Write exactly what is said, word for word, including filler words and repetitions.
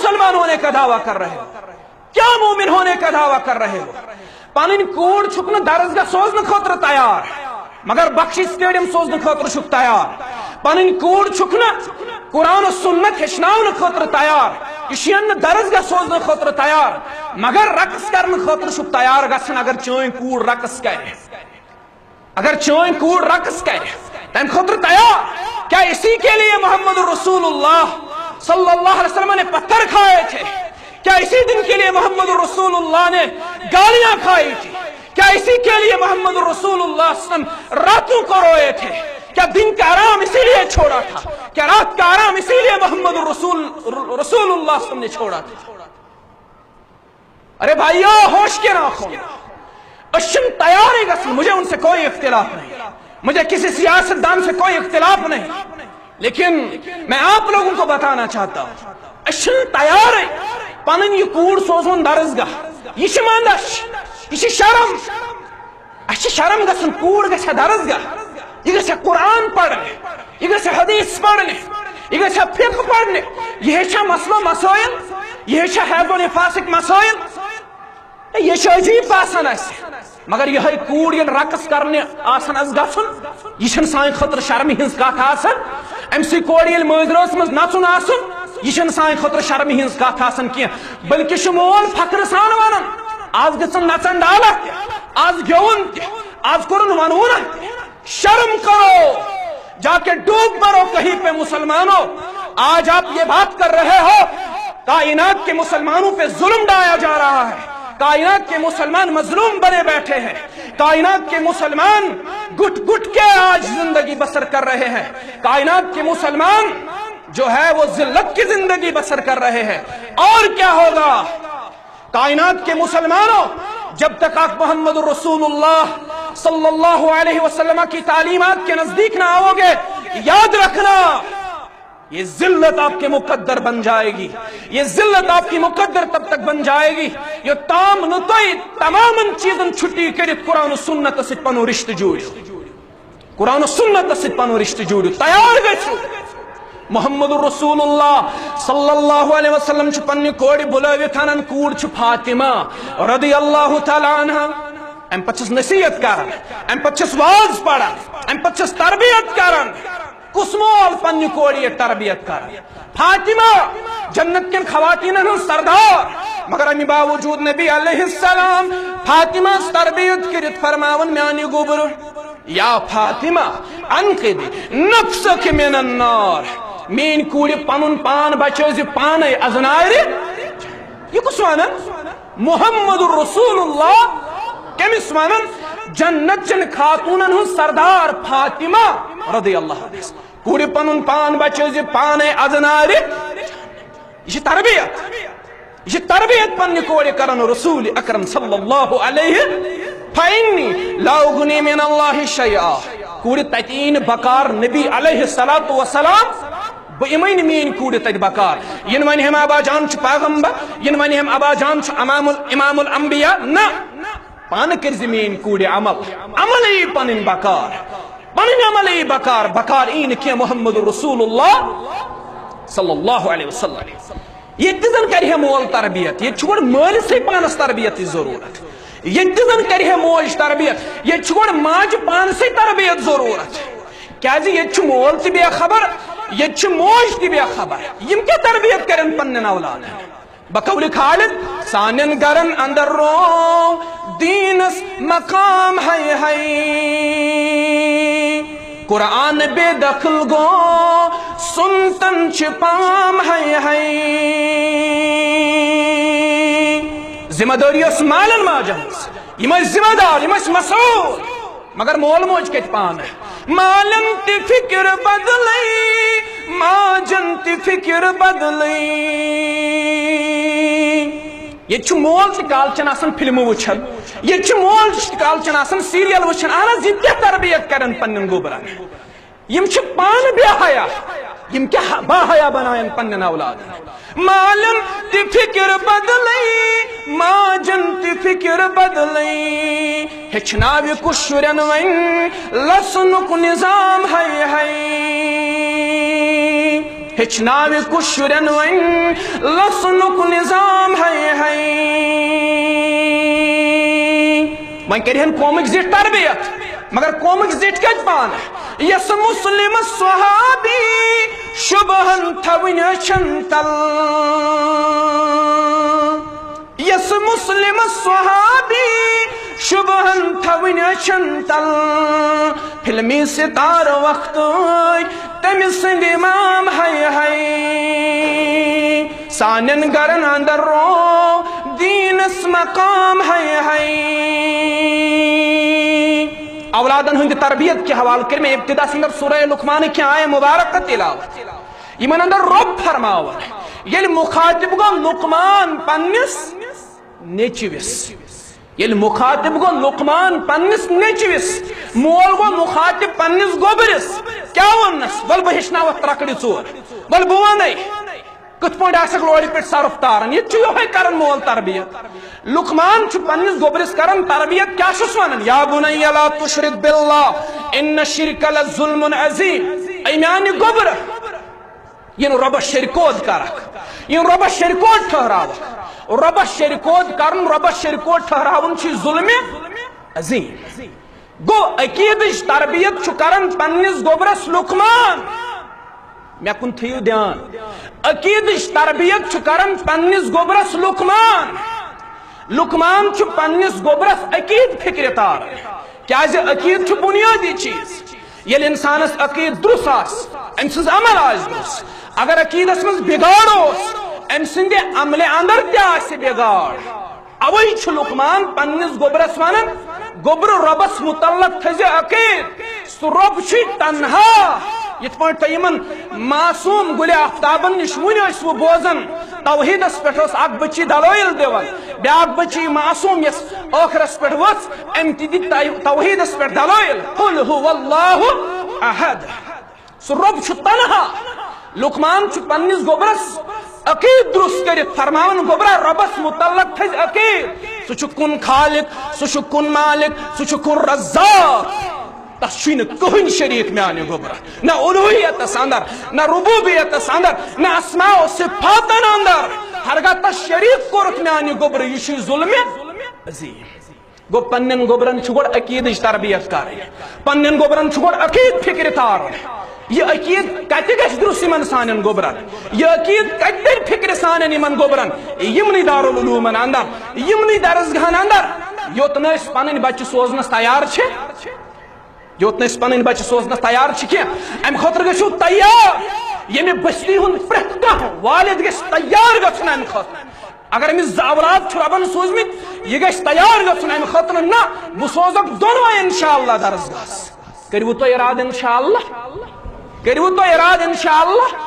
مسلمان ہونے کا دعویٰ کر رہے ہو؟ کیا مومن ہونے کا دعویٰ کر رہے ہو؟ پنٕنۍ کوٗر چھُکھ نہٕ درسگاہ سوزنہٕ خٲطرٕ تیار، مگر بخشی سٹیڈیم سوزنہٕ خٲطرٕ چھُکھ تیار۔ پنٕنۍ کوٗر چھُکھ نہٕ قرآن و سنت ہیٚچھناونہٕ خٲطرٕ تیار، یہِ چھُ یَن نہٕ درسگاہ سوزنہٕ خٲطرٕ تیار، مگر رقص کرنہٕ خٲطرٕ چھُکھ تیار گژھان، اگر چٲنۍ کوٗر رقص کرِ۔ اگر چٲنۍ کوٗر رقص کرِ، تمہِ خٲطرٕ تیار۔ کیا اسی کے لیے محمد رسول اللہ صلی اللہ علیہ وسلم نے پتھر کھائے تھے؟ کیا اسی دن کے لیے محمد رسول اللہ نے گالیاں کھائی تھی؟ کیا اسی کے لیے محمد رسول اللہ صلی اللہ علیہ وسلم راتوں کو روئے تھے؟ کیا دن کا آرام اسی لیے چھوڑا تھا؟ کیا رات کا آرام اسی لیے محمد رسول، رسول اللہ صلی اللہ علیہ وسلم نے چھوڑا تھا؟ ارے بھائیو، ہوش کے ناخن، اشن تیار ہے گژھن، مجھے ان سے کوئی اختلاف نہیں، مجھے کسی سیاست دان سے کوئی اختلاف نہیں، لیکن میں آپ لوگوں کو بتانا چاہتا ہوں، اشن تیار ہے پنن یہ کوڑ سوزون درسگاہ، یہ چھ مندش، یہ چھ شرم۔ اسہِ چھِ شرم گژھُن، کوٗر گژھِ ہا درسگاہ، یہِ گژھِ ہا قرآن پرنہِ، یہِ گژھِ ہا حدیث پرنہِ، یہِ گژھِ ہا فقہ پرنہِ، یہِ ہیٚچھِ ہا مسلہٕ مسٲیِل، یہِ ہیٚچھِ ہا حیض و نفاسٕکۍ مسٲیِل۔ ہے، یہِ چھُ عجیٖب باسان اسہِ۔ مگر یِہوٚے کوٗر ییٚلہِ رقص کرنہِ آسان آسہِ گژھُن، یہِ چھَنہٕ سانہِ خٲطرٕ شرمہِ ہٕنٛز کتھ آسان۔ أمۍ سٕے کورِ ییٚلہِ مٲنٛزِ رٲژ منٛز نژُن آسُن، یہِ چھَنہٕ سانہِ خٲطرٕ شرمہِ ہٕنٛز کتھ آسان کینٛہہ، بلکہِ چھُ مول فخرٕ سان ونان، "از دِژٕن نژن ڈالکھ تہِ، از گیوٚوُن تہِ، از کوٚرُن ونوُن تہِ۔" شرم کرو، جا کے ڈوب مرو کہیں پہ مسلمانوں۔ آج آپ یہ بات کر رہے ہو، کائنات کے مسلمانوں پہ ظلم ڈھایا جا رہا ہے، کائنات کے مسلمان مظلوم بنے بیٹھے ہیں، کائنات کے مسلمان گٹ گٹ کے آج زندگی بسر کر رہے ہیں، کائنات کے مسلمان جو ہے وہ ذلت کی زندگی بسر کر رہے ہیں۔ اور کیا ہوگا؟ کائنات کے مسلمانوں، جب تک آپ محمد رسول اللہ صلی اللہ علیہ وسلم کی تعلیمات کے نزدیک نہ آؤ گے، یاد رکھنا، یہ ذلت آپ کے مقدر بن جائے گی، یہ ذلت آپ کی مقدر تب تک بن جائے گی، یوٚتام نہٕ تُہۍ تمامن چیزن چھٹی کٔرِتھ قرآن و سنت سۭتۍ پنُن رشتہٕ جوڑِو۔ قرآن و سنت سۭتۍ پنُن رشتہٕ جوڑِو، تیار گژھِو۔ محمد رسول اللہ صلی اللہ علیہ وسلم چھُ پننہِ کورِ بُلٲوِتھ انان، کوٗر چھِ فاطمہ رضی اللہ تعالیٰ عنہا۔ امہِ پتہٕ چھِس نصیحت کران، امہِ پتہٕ چھِس واز پران، امہِ پتہٕ چھِس تربیت کران۔ کُس مول پننہِ کورِ یہِ تربیت کران؟ فاطمہ، جنت کٮ۪ن خواتیٖنن ہٕنٛز سردار، مگر امہِ باوجود نبی علیہ السلام فاطمہ تربیت کٔرِتھ فرماوان، میانہِ گوٚبرٕ، یا فاطمہ، انقذی نفسک من النار، میٲنۍ کوٗرِ، پنُن پان بچٲوزِ پانے از نارِ۔ یہِ کُس ونان؟ محمد رسول اللہ۔ کٔمِس ونان؟ جنت چن خاتوٗنن ہٕنٛز سردار فاطمہ رضی اللہ عنہا۔ کوٗرِ، پنُن پان بچٲوزِ پانے از نارِ۔ یہِ چھِ تربیت۔ یہِ چھِ تربیت پننہِ کورِ کران رسول اکرم صلی اللہ علیہ۔ فإنی لا اغنی من اللہ شیئا۔ کوٗرِ، تتہِ یی نہٕ بکار نبی علیہ الصلوۃ والسلام، بہٕ یِمے نہٕ میٲنۍ کوٗرِ تتہِ بکار۔ یِنہٕ ونہِ ہم ابا جان چھُ پیغمبر، یِنہٕ ونہِ ہم ابا جان چھُ امام ال-، امام الانبیاء، نہ۔ پانہٕ کٔرزِ میٲنۍ کوٗرِ عمل، عمل یی پنٕنۍ بکار، پنٕنۍ عمل یی بکار، بکار یی نہٕ کینٛہہ محمد رسول اللہ صلی اللہ علیہ وسلم۔ ییٚتہِ تہِ زن کرِ ہے مول تربیت، ییٚتہِ چھُ گۄڈٕ مٲلِسٕے پانس تربیتٕچ ضروٗرت۔ ییٚتہِ تہِ زن کرِ ہے موج تربیت، ییٚتہِ چھُ گۄڈٕ ماجہِ پانسٕے تربیت ضروٗرت۔ کیازِ ییٚتہِ چھُ مول تہِ بے خبر، ییٚتہِ چھِ موج تہِ بے خبر۔ یِم کیٛاہ تربیت کرن پننٮ۪ن اولادن؟ بقول خالد، سانٮ۪ن گرن اندر رو دیٖنس مقام ہے ہے۔ قرآن بے دخل گو، سنتن چھ پام ہے ہے۔ ذمہ دٲری ٲس مالٮ۪ن ماجن ہٕنٛز، یِم ٲسۍ ذمہ دار، یِم ٲسۍ مسؤول۔ مگر مول موج کتہِ پانہٕ؟ مالن تہِ فکر بدلے، ماجن تہِ فکر بدلے۔ ییٚتہِ چھُ مول تہِ کالچن آسان فلمہٕ وٕچھان، ییٚتہِ چھُ مول تہِ کالچن آسان سیریل وٕچھان۔ اہن حظ، یہِ تہِ تربیت کرن پننٮ۪ن گوبرن۔ یِم چھِ پانہٕ بے حیا، یِم کیٛاہ با حیا بناون پننٮ۪ن اولادن؟ مالن تہِ فکر بدلے، ماجن تہِ فکر بدلے۔ ہیٚچھناوِ کُس شُرٮ۪ن وۄنۍ لسنُک نظام ہے ہے۔ ہیٚچھناوِ کُس شُرٮ۪ن وۄنۍ لَسنُک نظام، ہَے ہَے۔ وۄنۍ کَرِہَن قومٕکۍ زِٹھۍ تربیت، مگر قومٕکۍ زِٹھۍ کَتہِ پانہٕ؟ یَس مُسلِم صحابی شُبہَن تھاوٕنۍ أچھَن تَل۔ یَس مُسلِم صحابی شُبہَن تھاوٕنۍ أچھَن تَل۔ فِلمی ستارٕ وقتٕے تٔمۍ سٕنٛدۍ امام، ہَے ہَے۔ سانٮ۪ن گَرَن اَندَر رو دیٖنَس مقام، ہَے ہَے۔ اولادَن ہٕنٛدِ تربیت کہِ حوالہٕ کٔرۍ مےٚ ابتداہَس اَندَر سورہ لقمانٕکۍ کینٛہہ آیہِ مبارکہ تلاوت۔ یِمن اندر رۄب فرماوان، ییٚلہِ مُخاطب گوٚو لقمان پننِس نیٚچوِس، ییٚلہِ مُخاطب گوٚو لقمان پننِس نیٚچوِس، مول گوٚو مُخاطب پننِس گوٚبرِس، کیٛاہ ووٚننس؟ "ول بہٕ ہیٚچھناوتھ ترکڑِ ژور، ول بہٕ ونے کِتھ پٲٹھۍ آسکھ لورِ پٮ۪ٹھ صرف تاران۔" یہِ تہِ چھُ یِہوٚے کران مول تربیت۔ لقمان چھُ پننِس گوٚبرِس کران تربیت، کیٛاہ چھُس ونان؟ "یا بنی لا تشرک باللہ ان الشرک لظلم عظیم"۔ اے میانہِ گوٚبرٕ، یِن رۄبس شرکود کرکھ، یِن رۄبس شرکود ٹھہراوکھ۔ رۄبس شرکود کرُن، رۄبس شرکود ٹھہراوُن چھُ ظلمِ عظیم۔ گوٚو، عقیدٕچ تربیت چھُ کران پننِس گوٚبرس لقمان۔ مےٚ کُن تھٲیِو دیان، عقیدٕچ تربیت چھُ کران پننِس گوٚبرس لقمان۔ لقمان چھُ پننِس گوٚبرس عقیدٕ فکرِ تاران، کیازِ عقیدٕ چھُ بنیٲدی چیز۔ ییٚلہِ انسانس عقیدٕ درست آسہِ، أمۍ سٕنٛز عمل آسہِ درست۔ اگر عقیدس منٛز بگاڑ اوس، أمۍ سٕنٛدِ عملہِ اندر تہِ آسہِ بگاڑ۔ اوے چھُ لقمان پننِس گوٚبرس ونان، "گوٚبرٕ، رۄبس متعلق تھٲیزِ عقیدٕ، سُہ رۄب چھُے تنہا۔" یِتھ پٲٹھۍ تۄہہِ یِمن معصوم گُلِ آفتابن نِش وُنہِ ٲسوٕ بوزان، توحیدس پٮ۪ٹھ ٲس اکھ بچی دلٲیل دِوان، بیاکھ بچی معصوم یۄس ٲخرس پٮ۪ٹھ ؤژھ، أمۍ تہِ دِتۍ تو-، توحیدس پٮ۪ٹھ دلٲیل، "قل هو اللہ احد"۔ سُہ رۄب چھُ تنہا۔ لقمان چھُ پننِس گوٚبرس عقیدٕ درست کٔرِتھ فرماوان، "گوٚبرا، رۄبس متعلق تھٲیزِ عقیدٕ۔ سُہ چھُ کُن خالق، سُہ چھُ کُن مالک، سُہ چھُ کُن رزاق۔ تس چھُے نہٕ کٕہٕنۍ شریٖک میانہِ گوٚبرا۔ نہ الوہیتس اندر، نہ ربوبیتس اندر، نہ اسماء و صفاتن اندر۔ ہرگاہ تس شریٖک کوٚرُتھ میانہِ گوٚبرٕ، یہِ چھُے ظلمِ عظیم۔" گوٚو، پننٮ۪ن گوٚبرن چھُ گۄڈٕ عقیدٕچ تربیت کرٕنۍ، پننٮ۪ن گوٚبرن چھُ گۄڈٕ عقیدٕ فکرِ تارُن۔ یہِ عقیدٕ کتہِ گژھِ درست یِمن سانٮ۪ن گوٚبرن؟ یہِ عقیدٕ کتہِ ترِ فکرِ سانٮ۪ن یِمن گوٚبرن؟ یِمنٕے دارالعلومن اندر، یِمنٕے درسگاہن اندر، یوٚت نہٕ أسۍ پنٕنۍ بچہِ سوزنس تیار چھِ، یوٚت نہٕ أسۍ پنٕنۍ بچہِ سوزنس تیار چھِ کینٛہہ، امہِ خٲطرٕ گٔژھِو تیار۔ ییٚمہِ بستی ہُنٛد پرٛٮ۪تھ کانٛہہ والد گژھِ تیار گژھُن امہِ خٲطرٕ۔ اگر أمِس زٕ اولاد چھُ رۄبن سوٗزمٕتۍ، یہِ گژھِ تیار گژھُن امہِ خٲطرٕ، نہ، بہٕ سوزکھ دۄنوے انشاءاللہ درسگاہس۔ کٔرِو تُہۍ ارادٕ انشاءاللہ، کٔرِو تُہۍ ارادٕ انشاءاللہ۔